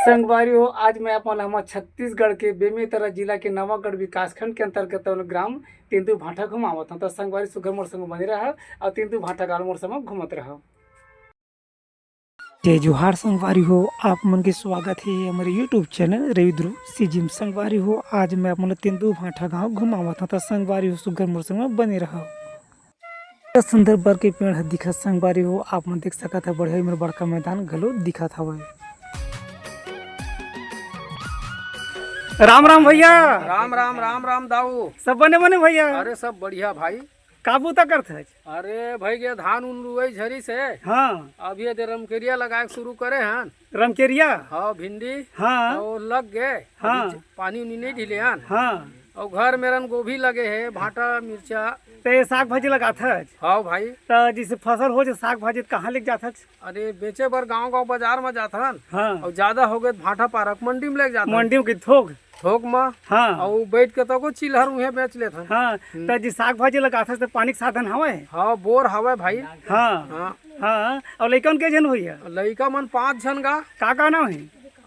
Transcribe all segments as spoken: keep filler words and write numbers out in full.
संगवारी हो, आज मैं अपन हमर छत्तीसगढ़ के बेमेतरा जिला के नवागढ़ विकासखंड के अंतर्गत ग्राम तेंदू भाटा घुमावत हूँ। तो संगवारी सुघर मोर संग बने रहा और तेंदू भाटा गाँव मोर संग घूमत रहा। जय जोहार संगवारी हो, आप मन के स्वागत है हमारे YouTube चैनल रवि ध्रुव सीजी में। संगवारी हो, आज मैं आप मन ल तेंदू भाटा गांव घुमावत हूं। त संगवारी हो, सुघर मोर संग बने रहो। त सुंदर बर के पेड़ ह दिखत संगवारी हो, आप मन देख सकत ह, बढ़िया मेर बड़का मैदान घलो दिखत हवय। राम राम भैया। राम राम, राम राम दाऊ। सब बने बने भैया? अरे सब बढ़िया भाई। का बूता करत हच? अरे भाई, ये धान उन लुवई झरी से। हाँ। अब ये दे रमकेरिया लगाए के शुरू करे हन। रमकेरिया? हाँ, भिंडी। हाँ। तो लग गए। हाँ। अभी पानी उनी नहीं ढिले हन। हाँ। और घर मेरन गोभी लगे है, भाटा, मिर्चा। तो ये साग भाजी लगात हच? हाँ भाई। तो जैसे फसल हो जाए साग भाजी, तो कहाँ लेके जात हच? अरे बेचे बर गांव गांव बाजार में जात हन। हाँ। और ज्यादा हो गए तो भाटा पारक मंडी में लेके जात हन। मंडी में कि थोक? थोक म। हाँ। अउ बैठ के तको चिल्हर उहे बेच लेथन। हाँ, हम्म। त जी साग भाजी लगाथस त पानी के साधन हवय? हाँ, बोर हवय भाई। हाँ। हाँ। हाँ, अउ लइकन के झन भैया? लइका मन पाँच झन गा। का, का नाम हे?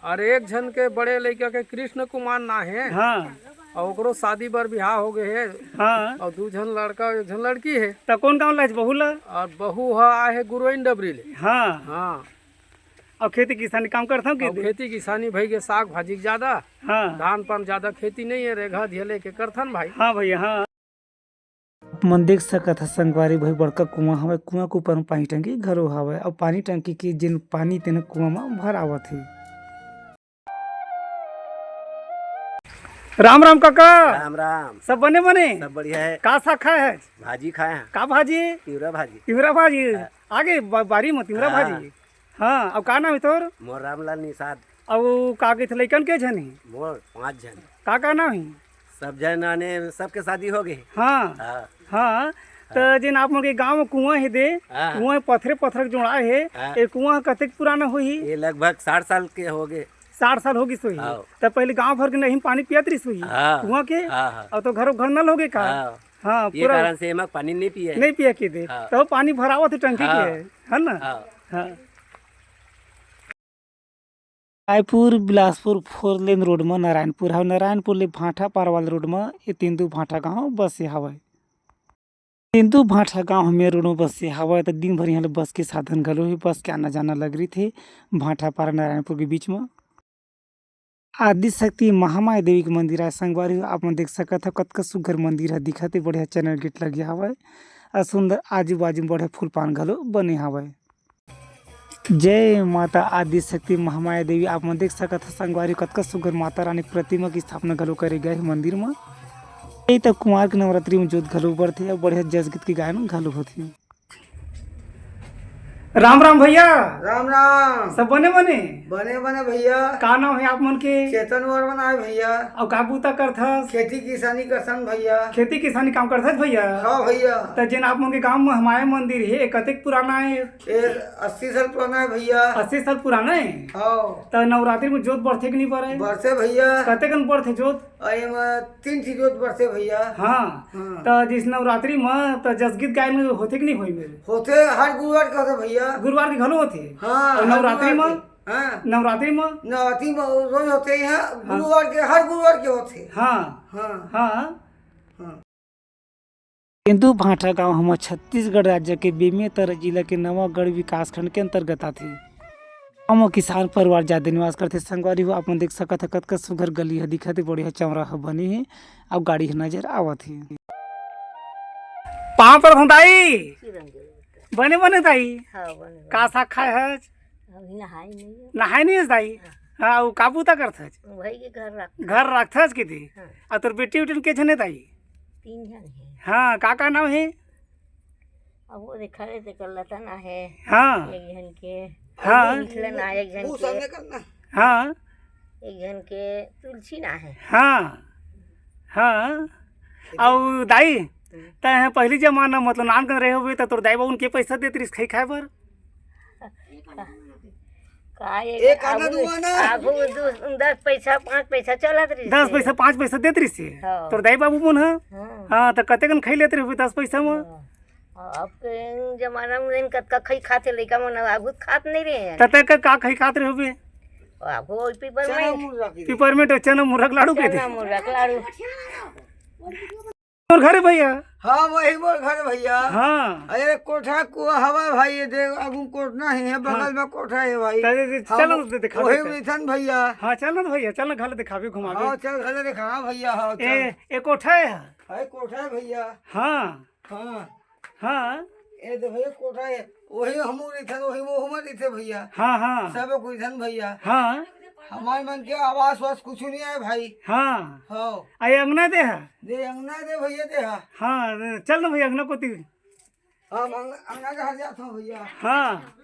अरे एक झन के बड़े लइका के कृष्ण कुमार नाम हे। हाँ। अउ ओकरो शादी बर बिहाव हो गए हे। हाँ। अउ दू झन लड़का, एक झन लड़की हे। त कोन गाँव लाइस बहू ला? अउ बहू ह आए हे गुरुआइन डबरी ले। हाँ। हाँ। अउ खेती किसानी काम करथव कि अउ दे? खेती किसानी भई के साग भाजी के ज्यादा, हाँ। धान पान ज्यादा खेती नहीं है, रेघा धिया लेके करथन भाई। हाँ भैया, हाँ। आप मन देख सकत ह संगवारी भाई, बड़का कुआं हवय, कुआं के ऊपर म पानी टंकी घलो हवय, अउ पानी टंकी के जेन पानी तेन कुआं म भर आवत हे। राम राम काका। राम राम। सब बने बने? सब बढ़िया है। का साग खाए है? भाजी खाए हैं। का भाजी? तिवरा भाजी। तिवरा भाजी। हाँ। आगे बा-, बारी में तिवरा हाँ। भाजी। हाँ, अउ का नाम हे तोर? मोर रामलाल निषाद। अउ का कहिथे लइकन के झन हे? मोर पाँच झन। का का नाम हे? सब झन आने, सबके शादी हो गए। हाँ। हाँ। हाँ, त जेन आप मन के गाँव में कुआं हे दे, हाँ। कुआं पथरे पथरे के जोड़ाए हे, हाँ। ये कुआं ह कतेक पुराना होही? ये लगभग साठ साल के हो गए। साठ साल हो गिस होही। हाँ। त पहले गाँव भर के नहीं पानी पियत रिस होही हाँ। कुआं के? हाँ, हाँ। अब तो घरों घर नल हो गए का? हाँ। हाँ, ये पूरा कारण से एमा पानी नहीं पिए। नहीं पिए के दे। हाँ। तो पानी भरावत हे टंकी हाँ। के, है ना? हाँ। हाँ। Raipur Bilaspur four lane road म नारायणपुर हवय। नारायणपुर ले भांठा पार वाला रोड म ये तेंदू भांठा गांव बसे हवय। तेंदू भांठा गांव ह मेन रोड म बसे हवय, त दिन भर इहां ले बस के साधन घलो हे। बस के आना जाना लग रहिथे भांठा पारा नारायणपुर के बीच म। आदिशक्ति महामाया देवी के मंदिर आय संगवारी हो, आप मन देख सकत हव कतका सुग्घर मंदिर ह दिखत हे, बढ़िया चैनल गेट लगे हवय, अउ सुंदर आजू बाजू म बढ़िया फूल पान घलो बने हवय। जय माता आदिशक्ति महामाया देवी। आप मन देख सकत ह संगवारी, कतका सुग्घर माता रानी के प्रतिमा के स्थापना घलो करे गए हे मंदिर म। ये त कुंवार के नवरात्रि म जोत घलो बरथे अउ बढ़िया जस गीत के गायन घलो होथे। राम राम भैया। राम राम। सब बने बने? बने बने भैया। का नाम हे आप मन के? चेतन वर्मन आय भैया। अउ का बूता करथस? खेती किसानी करथन भैया। खेती किसानी काम करथस भैया? हाँ भैया। त जेन आप मन के गांव म महामाया मंदिर हे, ए कतेक पुराना हे? ये अस्सी साल पुराना है भैया। अस्सी साल पुराना है? हाँ। त नवरात्रि में जोत बरथे कि नहीं बरे? बरथे भैया। कतेकन बरथे जोत? अरे, एमा तीन ठी जोत बरथे भैया। हाँ। हाँ। त जिस नवरात्रि में त जसगीत गायन होथे कि नहीं होई मेरे? होथे, हर गुरुवार के होथे भैया। गुरुवार के घलो होथे? हाँ, अउ हर नवरात्रि गुरुवार में? के। हाँ। नवरात्रि में? नवरात्रि में रोज होथे यहाँ, हाँ। गुरुवार के, हर गुरुवार के होथे। हाँ। हाँ। हाँ। हाँ। तेंदू भांठा गांव हमर छत्तीसगढ़ राज्य के बेमेतरा जिला के नवागढ़ विकासखंड के अंतर्गत आथे। गांव म किसान परिवार जादा निवास करथे। संगवारी हो, आप मन देख सकत ह, कतका सुघर गली ह दिखत हे, बढ़िया चौरा ह बने हे, अउ गाड़ी ह नजर आवत हे। पांव परत हंव दाई। बने बने दाई। हाँ, बने, बने। का साग खाए हस? अभी नहाए नहीं है। नहाए नहीं हस दाई? हाँ। हाँ, अउ का बूता करथस? भाई के घर रख। घर रखथस कि दे? हाँ। अउ तोर बेटी उटी के झने दाई? तीन झन हे। हाँ, का का नाम हे? अब वो देखा रे, तेकर लता ना हे। हाँ। एक झन के हाँ। मिथला ना, एक झन वो के सामने करना। हाँ। एक झन के तुलसी ना हे। हाँ। हाँ। अउ दाई, हम्म। तैं ह पहिली जमाना, मतलब, नानकन रहे होबे, त तोर दाई बाबू उनके पैसा देत रिस खाई खाए बर? का एक एक आना आगू, दू आना। आगू दू, दस पैसा, पाँच पैसा चलत रहिस दस हे। पैसा, पाँच पैसा देत रहिस हे। हाँ। तोर दाई बाबू मन ह? हाँ। हाँ, त कतेकन खाई लेत रहे होबे दस पैसा म? हाँ। अब के जमाना में कतका खाई खाथे लइका मन, आगू खात नहीं रहे हैं। त तैं का, का खाई खात रहे होबे? बाबू, पिपरमेंट। पिपरमेंट, चना मुरक लाड़ू के दे। चना मुरक लाड़ू। मोर घर हे भैया। हाँ, वही मोर घर भैया। हाँ। अरे, कोठा को हवा भाई, ये देख, आगू कोठा ही है, बगल हाँ। में कोठा है भाई। चलो, हाँ, दे-, दिखा वही देते। मिथन भैया। हाँ, चल ना भैया, चल ना, घर दिखावे, घुमावे। हाँ, चल, घर दिखा भैया, हाँ, चल। ए, ए कोठा है? अरे, कोठा है भैया। हाँ। हाँ। हाँ। ए तो भैया कोठा है, वही हमू रहिथन, वही वो हमर रहिथे भैया। हाँ, हाँ। सब कोई धन भैया। हाँ। हमारे मन के आवास वास कुछ नहीं आए भाई। हाँ। हाँ। आ, ये अंगना दे है? दे अंगना दे भैया दे है। हाँ, चल ना भैया अंगना कोती। हाँ, अंग-, अंगना के हर जात हूँ भैया। हाँ।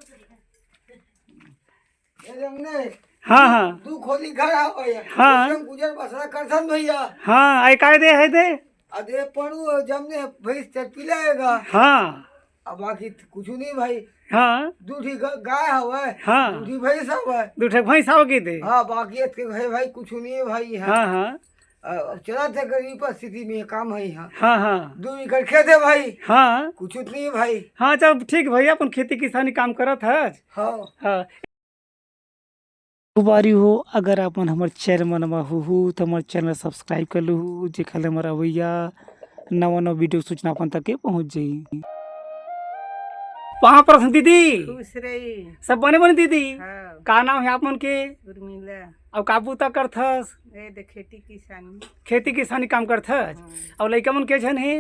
ए अंगने हाँ, हाँ। दू खोली घर है भैया। हाँ। उसमें गुजर बसरा करथन भैया। हाँ, आय काय दे है दे? अरे पड़ू जमने भैंस चरपी लाएगा। हाँ। अब बाकी त कुछ नहीं भाई। हाँ। दू ठी ग-, गाय हवय। हाँ। दू ठी भैंस हवय। दू ठे भैंस हव की दे? हाँ, बाकी एतके है भाई, कुछ नहीं है भाई यहाँ। हाँ, हाँ। अ, अब चलत हे गरीब परिस्थिति में, काम है यहाँ। हाँ, हाँ। दू एकड़ खेत है भाई। हाँ। कुछ नहीं है भाई। हाँ, चल ठीक भैया, अपन खेती किसानी काम करत है। हाँ। हाँ। संगवारी हो, अगर आप मन हमर चैनल मन म होहू, त हमर चैनल सब्सक्राइब कर लूहू, जेखर ले हमर अवइया नवा-नवा वीडियो सूचना अपन तक के पहुँच जाही। वहाँ पर दीदी। खुश रही। सब बने बने दीदी? हाँ। का नाम है आप मन के? उर्मिला। अउ का बूता करथस? ए दे खेती किसानी। खेती किसानी काम करथस? हाँ। अउ लइका मन के झन हे?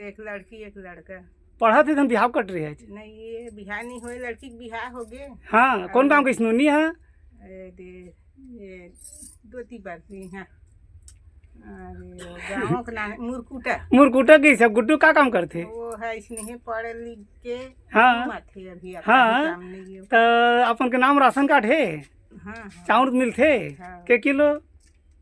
एक लड़की, एक लड़का। पढ़त हे धन बिहाव कट रही है? नहीं, ये बिहाव नहीं होए, लड़की के बिहाव हो गए। हाँ, कौन गाँव के इसनोनी है? ए दे, ये दो तीन बार की, हाँ। अरे, वो गाँव के नाम है मुरकुटा। मुरकुटा के सब गुड्डू का काम करथे? वो है इसने ही पढ़ लिख के हाँ। घूमत हे अभी, अपना हाँ। काम नहीं है। त अपन के नाम राशन कार्ड है? हाँ, हाँ। चाउर मिलथे? हाँ। के किलो?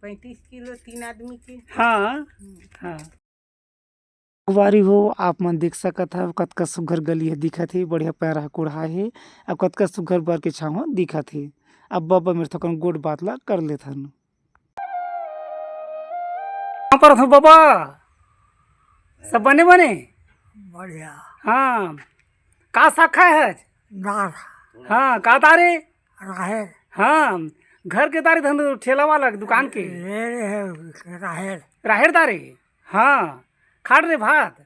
पैंतीस किलो तीन आदमी के। हाँ। हम्म। हाँ। संगवारी हो, आप मन देख सकत हव, कतका सुघ्घर गली ह दिखत हे, बढ़िया पैरा ह कुढ़ाए हे, अउ कतका सुघ्घर बर के छांव ह दिखत हे। अब बबा मेर थोकन गोठ बात ला कर लेथन। कहाँ पर हो बबा? सब बने बने? बढ़िया। हाँ, का साग खाए हस? दार। हाँ, का दार हे? राहेर। हाँ, घर के दार हे धन ठेला वाला के दुकान के? ले रहे हैं राहेर। राहेर दार हे? हाँ, खाड़ रहे भात?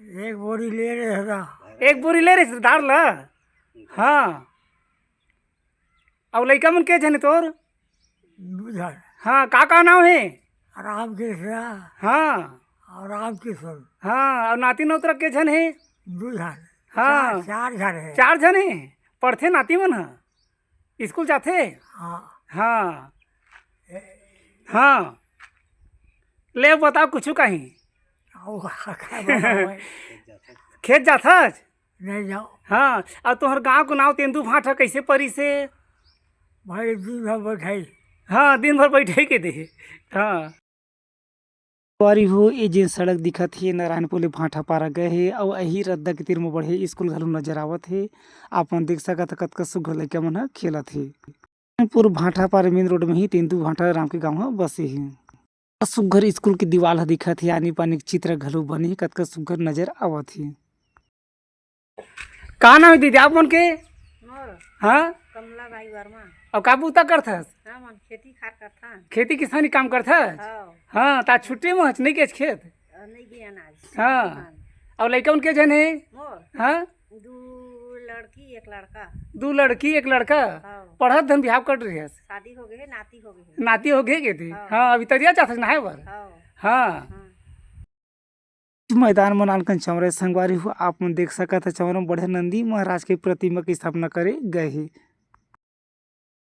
एक बोरी ले रहे हैं। एक बोरी ले रहे दार ला? हाँ। अउ लइका मन के झन हे तोर? दू झन। हाँ, का, का नाम हे? रामकृष्ण। हाँ। अउ रामकिशोर। हाँ, अउ नाती नोतरा के झन हे? दू झन। हाँ। चार, चार झन हे। चार झन हे? पढ़थे नाती मन ह? स्कूल जाथे? हाँ। हाँ। ए- हाँ। ले बताओ कुछु कहीं। अउ का, का बताओ भाई? खेत जाथस? नहीं जाओ। हाँ, अउ तोहर गाँव के नाम तेंदू भांठा कइसे परिस हे? भाई, दिन भर बैठाई। हाँ, दिन भर बैठे के दे। हाँ। संगवारी हो, ए जेन सड़क दिखत हे, नारायणपुर ले भांठा पारा गए हे, अउ एही रद्दा के तीर म बढ़िया स्कूल घलो नजर आवत हे। आप मन देख सकत ह, कतका सुघ्घर लइका मन ह खेलत हे। नारायणपुर भांठा पारा मेन रोड म ही तेंदू भांठा राम के गांव ह बसे हे। सुघ्घर स्कूल के दीवाल ह दिखत हे, आनी पानी के चित्र घलो बने हे, कतका सुघ्घर नजर आवत हे। का नाम हे दीदी आप मन के? मोर हाँ? कमला बाई वर्मा। अउ का बूता करथस? हमन खेती खार करथन। खेती किसानी काम करथस? हाँ। हाँ, त छुट्टी म हच, नहीं गेच खेत? अ, नहीं गे अनाज। हाँ। हाँ। अउ लइका मन के झन हे? मोर? हाँ? दू लड़की, एक लड़का। दू लड़की, एक लड़का? हाँ। पढ़त धन बिहाव कर रही हस? शादी हो गए हे, नाती हो गए हे। नाती हो गए के दे? हाँ। हाँ, अभी तरिया जाथस नहाए बर? हाँ। हाँ। हाँ। मैदान म नानकन चौंरा संगवारी हो, आप मन देख सकत ह, चौंरा म बढ़िया नंदी महाराज के प्रतिमा के स्थापना करे गए हे।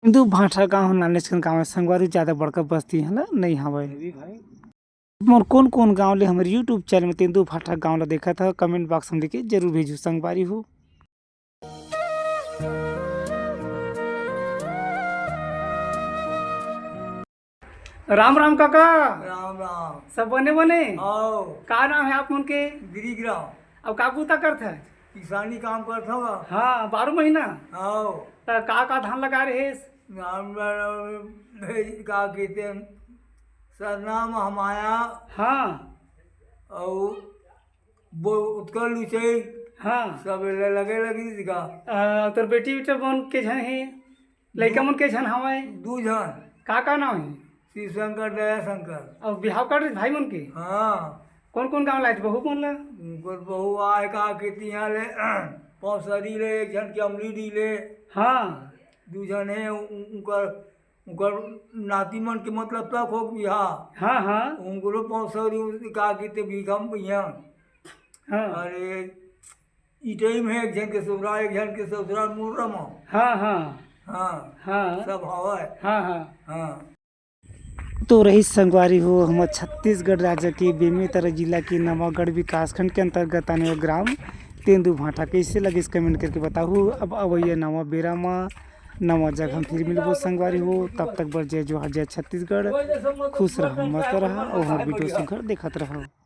तेंदू भांठा गांव ह नानेचकन गांव हे संगवारी, ज्यादा बड़का बस्ती ह नइ हवय। मोर कोन कोन गांव ले हमर YouTube चैनल म तेंदू भांठा गांव ल देखत ह, कमेंट बॉक्स म लिख के जरूर भेजू संगवारी हो। राम राम काका। राम राम। सब बने बने? आओ। का नाम हे आप मन के? गिरिगिराम। अउ का बूता करथस? किसानी काम करथव। हाँ, बारह महीना? आओ। त का का धान लगा रहे? धान बर-, का कहते हैं, सरना महामाया। हाँ। अउ वो उत्कल लुचई। हाँ। सब ल-, लगे लगी का। अ, तोर बेटी बेटा मन के झन हे? लइका मन के झन हवय? दू झन। का का नाम हे? शिव शंकर, दया शंकर। अउ बिहाव कर भाई मन के? हाँ। कौन कौन गांव लाइच बहू मन ला? उनकर बहू आय का के तिहां ले पौसरी ले, एक झन के अमली डी ले। हाँ। दू झन हे उ-, उनकर, उनकर नाती मन के मतलब तक हो बिहाव। हाँ हाँ। उनकरो पौसरी का के ते बीघा में बिहाव। हाँ। अरे इटई में एक झन के ससुराल, एक झन के ससुराल मुर्रा में। हाँ हाँ। हाँ। हाँ। सब हवय। हाँ हाँ। हाँ। तो रहिस संगवारी हो, हमर छत्तीसगढ़ राज्य के बेमेतरा जिला के नवागढ़ विकासखंड के अंतर्गत आने वाले ग्राम तेंदू भाटा। कइसे लगिस, comment करके बताहू। अब अवइया नवा बेरा म नवा जगह म फिर मिलबो संगवारी हो, तब तक बर जय जोहार, जय छत्तीसगढ़। खुश रहा, मस्त रहा अउ हमर video सुघर देखत रहा।